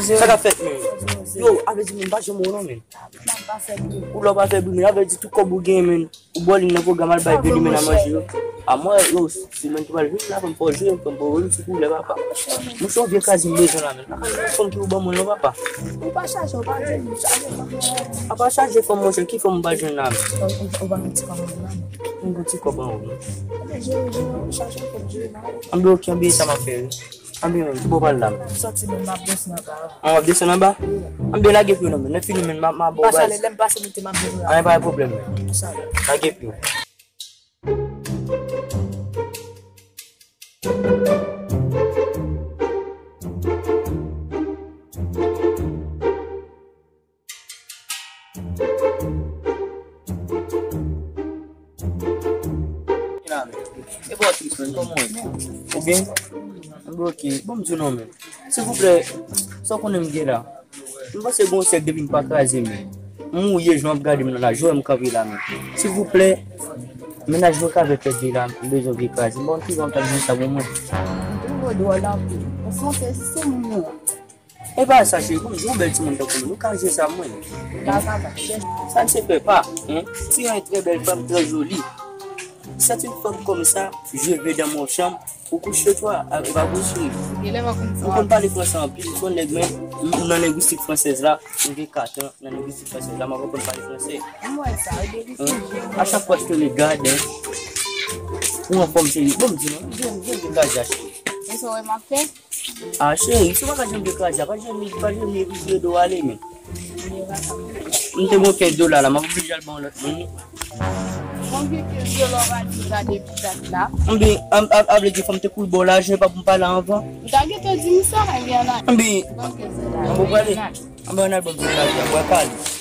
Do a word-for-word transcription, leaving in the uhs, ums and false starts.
Sa k ap fèt, men? Yo, a vle di, men, m pa janm wè w non, men. Ou lè w pa fè bri, men, a vle di tout kòb ou genyen, men, ou bòlin nan pwogram al bay veli, men, a manje yo. A mwen, yo, se menm ki pral vin la, fò m fè w jwe, fò m fè w jwe, sou koulè, papa. Monchè, yon vye kraze m bezwen la, men. Pa ka jwenn fanm ki ou ban mwen non, papa. Ou pa chaje, ou pa jwenn, ou chaje fanm. A pa chaje fanm, monchè, ki fanm m pa jwenn la, men? Ou, ou, ou pa gen ti kòb anwo la, men. M gen ti kòb anwo, men. Anben, jere, jere, ou chaje fanm, jere, non. Anben, ok, anben, sa m ap fè, wi. Anben, men, ki bò w pral la, men? M sòti, men m ap desann anba a. An, w ap desann anba? Wi. Anben, lage pye w non, men. Lè fini, men, m a, m a ba w baz. Lè m pase monte, m ap vin la. Anyen, pa gen pwoblèm, men. Lage pye w. E bò tris, men, kòman w ye? Ou byen? Anben, ok. Bon, m di w non, men. Silvouplè, sa w konnen m gen la? M panse gon sèk depi m pa kraze, men. M wouye jan w ap gade m nan la, jwè m kanpe la, men. Silvouplè, mennaj mwen ka fè pèdi la, m bezwen vye kraze. M pa konn ki jan w t ap jwe sa pou mwen. Ou twò dwòl anpil. Ou sanse si se moun mwen. E pa sa, cheri, pou m di yon bèl timoun tankou nou, nou ka jwe sa, mwen. Sa ne se fait pas, hein? Tu es une très belle femme, très jolie. C'est une femme comme ça, je vais dans mon chambre, ou couche chez toi, e pa pou cheri. Ou konn pale fransè anpil, ou konn nèg, men, m nan lengwistik fransèz la, m gen kat an nan lengwistik fransèz la, m ap aprann pale fransè. Hein? A chak fwa je te regarde, hein, ou anfòm, cheri. Bon, m di non, m gen, m gen, m gen kraze a, cheri. Men sa w wè m ap fè? A, cheri, si w pa ka janm dekraze, pa janm, pa janm vire do ale, men. M te gon kenz dola la, m ap oblije al ban yon lòt moun. Bon, vye kenz dola w pa di sa depi dat la. Anben, a, a, a vle di fò m te kouri ba w lajan, e pa pou m pale anvan. Ou ta gentan di m sa, ebyen, la. Anben, bon, kenz dola. Anben, w prale? Anben, ann al ban m kenz dola, w pral pale.